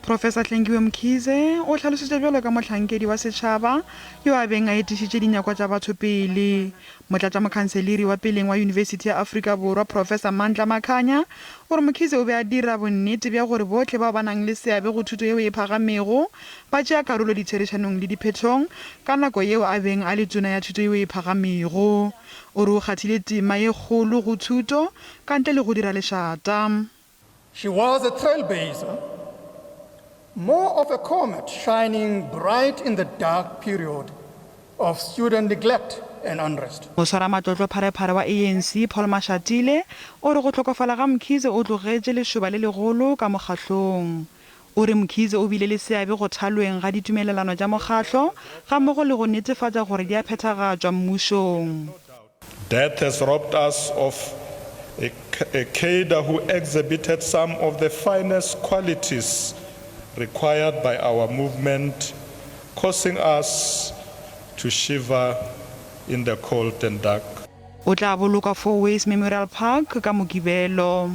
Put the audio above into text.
Professor Hlengiwe Mkhize o hlalositše bjalo ka mohlankedi wa setšhaba yo a beng a etišitše dinyakwa tša batho pele. Motlatšamokhanseliri wa peleng wa Yunibesithi ya Afrika Borwa Professor Mandla Makhanya o re Mkhize o be a dira bonnete bja gore bohle bao ba nang le seabe go thuto yeo e phagamego ba tšea karolo ditherišanong le diphethong ka nako yeo a beng a le tona ya thuto yeo e phagamego. O re o kgathile tema ye kgolo go thuto ka ntle le go dira lešata. She was a trailblazer, more of a comet shining bright in the dark period of student neglect and unrest. Moswaramatlotlo pharephare wa ANC, Paul Mashatile, o re go hlokofala ga Mkhize o tlogetše lešoba le legolo ka mokgahlong. O re Mkhize o bile le seabe go thalweng ga ditumelelano tša mokgahlo gammogo le go netefatša gore di a phethagatšwa mmušong. Death has robbed us of a, a cadre who exhibited some of the finest qualities required by our movement, causing us to shiver in the cold and dark. O tla bolokwa Fourways Memorial Park ka Mokibelo.